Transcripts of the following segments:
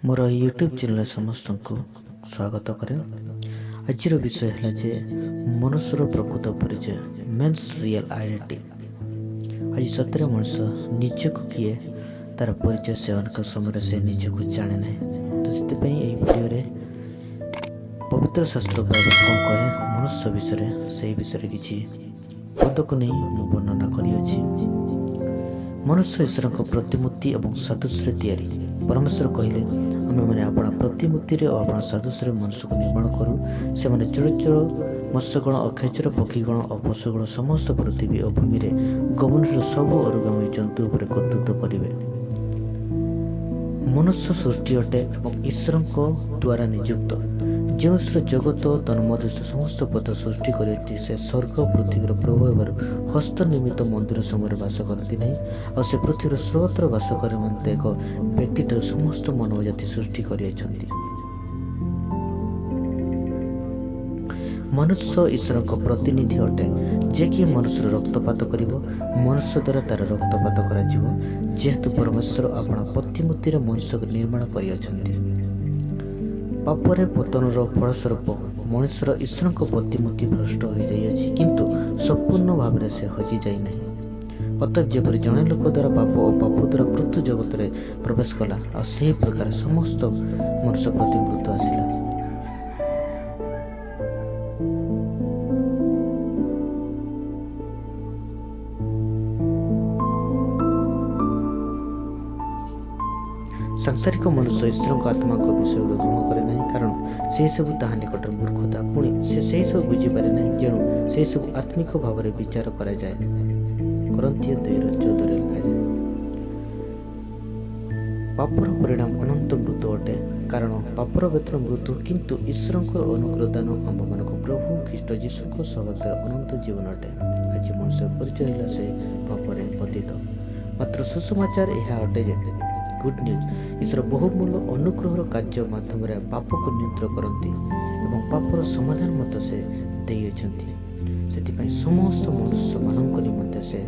ମୋର YouTube channel ସମସ୍ତଙ୍କୁ ସ୍ୱାଗତ କରେ। ଆଜିର ବିଷୟ ହେଲା ଯେ ମନୁଷ୍ୟର ପ୍ରକୃତ ପରିଚୟ, ମେନ୍ସ ରିଏଲ୍ ଆଇଡେଣ୍ଟିଟି। ଆଜି ସତରେ ମଣିଷ ନିଜକୁ କିଏ ତା'ର ପରିଚୟ ସେ ଅନେକ ସମୟରେ ସେ ନିଜକୁ ଜାଣେ ନାହିଁ। ତ ସେଥିପାଇଁ ଏହି ଭିଡ଼ିଓରେ ପବିତ୍ର ଶାସ୍ତ୍ର ବାଇବେଲ କ'ଣ କହେ ମନୁଷ୍ୟ ବିଷୟରେ, ସେହି ବିଷୟରେ କିଛି ପଦକୁ ନେଇ ମୁଁ ବର୍ଣ୍ଣନା କରିଅଛି। ମନୁଷ୍ୟ ଈଶ୍ୱରଙ୍କ ପ୍ରତିମୂର୍ତ୍ତି ଏବଂ ସାଦୃଶ୍ୟରେ ତିଆରି। ପରମେଶ୍ୱର କହିଲେ, ଆମେମାନେ ଆପଣା ପ୍ରତିମୂର୍ତ୍ତିରେ ଓ ଆପଣା ସାଦୃଶ୍ୟରେ ମନୁଷ୍ୟକୁ ନିର୍ମାଣ କରୁ। ସେମାନେ ଚଳଚଳ ମତ୍ସ୍ୟଗଣ ଓ ଖେଚର ପକ୍ଷୀଗଣ ଓ ପଶୁଗଣ ସମସ୍ତ ପୃଥିବୀ ଓ ଭୂମିରେ ଗମନଶୀଳ ସବୁ ଅରୁଗାମୀ ଜନ୍ତୁ ଉପରେ କର୍ତ୍ତୃତ୍ୱ କରିବେ। ମନୁଷ୍ୟ ସୃଷ୍ଟି ଅଟେ ଏବଂ ଈଶ୍ୱରଙ୍କ ଦ୍ୱାରା ନିଯୁକ୍ତ। ଯେଉଁ ଈଶ୍ୱର ଜଗତ ତନ୍ମଧ୍ୟସ୍ଥ ସମସ୍ତ ପଦ ସୃଷ୍ଟି କରିଛନ୍ତି, ସେ ସ୍ୱର୍ଗ ପୃଥିବୀର ପ୍ରଭୁ ହେବାରୁ ହସ୍ତ ନିର୍ମିତ ମନ୍ଦିର ସମୟରେ ବାସ କରନ୍ତି ନାହିଁ, ଆଉ ସେ ପୃଥିବୀର ସର୍ବତ୍ର ବାସ କରିବା ନିମନ୍ତେ ଏକ ବ୍ୟକ୍ତିଠାରୁ ସମସ୍ତ ମାନବ ଜାତି ସୃଷ୍ଟି କରିଅଛନ୍ତି। ମନୁଷ୍ୟ ଈଶ୍ୱରଙ୍କ ପ୍ରତିନିଧି ଅଟେ। ଯେ କି ମନୁଷ୍ୟର ରକ୍ତପାତ କରିବ, ମନୁଷ୍ୟ ଦ୍ୱାରା ତାର ରକ୍ତପାତ କରାଯିବ, ଯେହେତୁ ପରମେଶ୍ୱର ଆପଣା ପ୍ରତିମୂର୍ତ୍ତିରେ ମନୁଷ୍ୟକୁ ନିର୍ମାଣ କରିଅଛନ୍ତି। ପାପରେ ପତନର ଫଳସ୍ୱରୂପ ମଣିଷର ଈଶ୍ୱରଙ୍କ ପ୍ରତିମୂର୍ତ୍ତି ଭ୍ରଷ୍ଟ ହୋଇଯାଇଅଛି, କିନ୍ତୁ ସମ୍ପୂର୍ଣ୍ଣ ଭାବରେ ସେ ହଜିଯାଇନାହିଁ। ଅତଏବ ଯେପରି ଜଣେ ଲୋକ ଦ୍ୱାରା ପାପ ଓ ପାପ ଦ୍ୱାରା ମୃତ୍ୟୁ ଜଗତରେ ପ୍ରବେଶ କଲା, ଆଉ ସେହି ପ୍ରକାର ସମସ୍ତ ମନୁଷ୍ୟ ପ୍ରତି ମୃତ୍ୟୁ ଆସିଲା। ସାଂସାରିକ ମନୁଷ୍ୟ ଈଶ୍ୱରଙ୍କ ଆତ୍ମାଙ୍କ ବିଷୟଗୁଡ଼ିକ ଗ୍ରହଣ କରେ ନାହିଁ, କାରଣ ସେହିସବୁ ତାହା ନିକଟରେ ମୂର୍ଖତା। ପୁଣି ସେ ସେହିସବୁ ବୁଝିପାରେ ନାହିଁ, ଯେଣୁ ସେହିସବୁ ଆତ୍ମିକ ଭାବରେ ବିଚାର କରାଯାଏ। କରିନ୍ଥୀୟ 2:14 ଲେଖାଯାଏ। ପାପର ପରିଣାମ ଅନନ୍ତ ମୃତ୍ୟୁ ଅଟେ, କାରଣ ପାପର ବେତନ ମୃତ୍ୟୁ, କିନ୍ତୁ ଈଶ୍ୱରଙ୍କର ଅନୁଗ୍ରହ ଦାନ ଆମ୍ଭମାନଙ୍କ ପ୍ରଭୁ ଖ୍ରୀଷ୍ଟ ଯୀଶୁଙ୍କ ସହଭାଗିତାରେ ଅନନ୍ତ ଜୀବନ ଅଟେ। ଆଜି ମନୁଷ୍ୟ ପରିଚୟ ହେଲା ସେ ପାପରେ ପତିତ। ମାତ୍ର ସୁସମାଚାର ଏହା ଅଟେ ଯେ ଗୁଡ୍ ନ୍ୟୁଜ୍, ଈଶ୍ୱର ବହୁମୂଲ୍ୟ ଅନୁଗ୍ରହର କାର୍ଯ୍ୟ ମାଧ୍ୟମରେ ପାପକୁ ନିୟନ୍ତ୍ରଣ କରନ୍ତି ଏବଂ ପାପର ସମାଧାନ ମଧ୍ୟ ସେ ଦେଇଅଛନ୍ତି। ସେଥିପାଇଁ ସମସ୍ତ ମନୁଷ୍ୟମାନଙ୍କ ନିମନ୍ତେ ସେ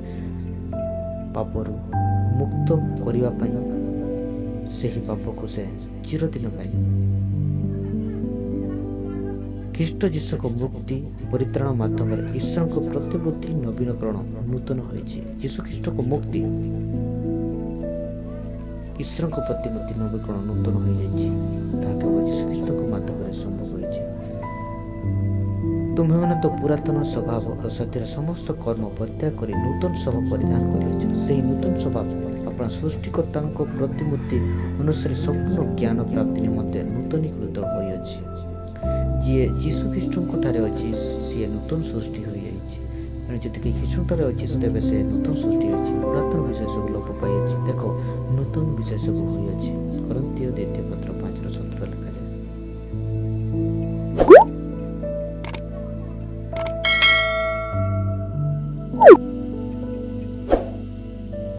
ପାପରୁ ମୁକ୍ତ କରିବା ପାଇଁ ସେହି ପାପକୁ ସେ ଚିରଦିନ ପାଇଁ ଖ୍ରୀଷ୍ଟ ଯୀଶୁଙ୍କ ମୁକ୍ତି ପରିତ୍ରାଣ ମାଧ୍ୟମରେ ଈଶ୍ୱରଙ୍କ ପ୍ରତିମୂର୍ତ୍ତି ନବୀନକରଣ ନୂତନ ହୋଇଛି। ଯୀଶୁଖ୍ରୀଷ୍ଟଙ୍କ ମୁକ୍ତି ଈଶ୍ୱରଙ୍କ ପ୍ରତିମୂର୍ତ୍ତି ନବୀକରଣ ନୂତନ ହୋଇଯାଇଛି। ତାହା କେବଳ ଯୀଶୁଖ୍ରୀଷ୍ଟଙ୍କ ମାଧ୍ୟମରେ ସମ୍ଭବ ହୋଇଛି। ତୁମ୍ଭେମାନେ ତ ପୁରାତନ ସ୍ୱଭାବ ଓ ସେଥିରେ ସମସ୍ତ କର୍ମ ପରିତ୍ୟାଗ କରି ନୂତନ ସ୍ୱଭାବ ପରିଧାନ କରିଅଛ। ସେହି ନୂତନ ସ୍ୱଭାବ ଆପଣା ସୃଷ୍ଟିକର୍ତ୍ତାଙ୍କ ପ୍ରତିମୂର୍ତ୍ତି ଅନୁସାରେ ସମ୍ପୂର୍ଣ୍ଣ ଜ୍ଞାନ ପ୍ରାପ୍ତି ନିମନ୍ତେ ନୂତନୀକୃତ ହୋଇଅଛି। ଯିଏ ଯୀଶୁଖ୍ରୀଷ୍ଟଙ୍କ ଠାରେ ଅଛି, ସିଏ ନୂତନ ସୃଷ୍ଟି ହୋଇଯାଇଛି। ତେଣୁ ଯଦି କେହି ଖ୍ରୀଷ୍ଟଙ୍କଠାରେ ଅଛି, ତେବେ ସେ ନୂତନ ସୃଷ୍ଟି ହୋଇଛି। ପୁରାତନ ବିଷୟ ସବୁ ଲୋପ ପାଇଅଛି, ଦେଖ ନୂତନ ବିଷୟ ସବୁ ହୋଇଅଛି। କରିନ୍ଥୀୟ 2 ପତ୍ର 5:17 ଲେଖାଯାଏ।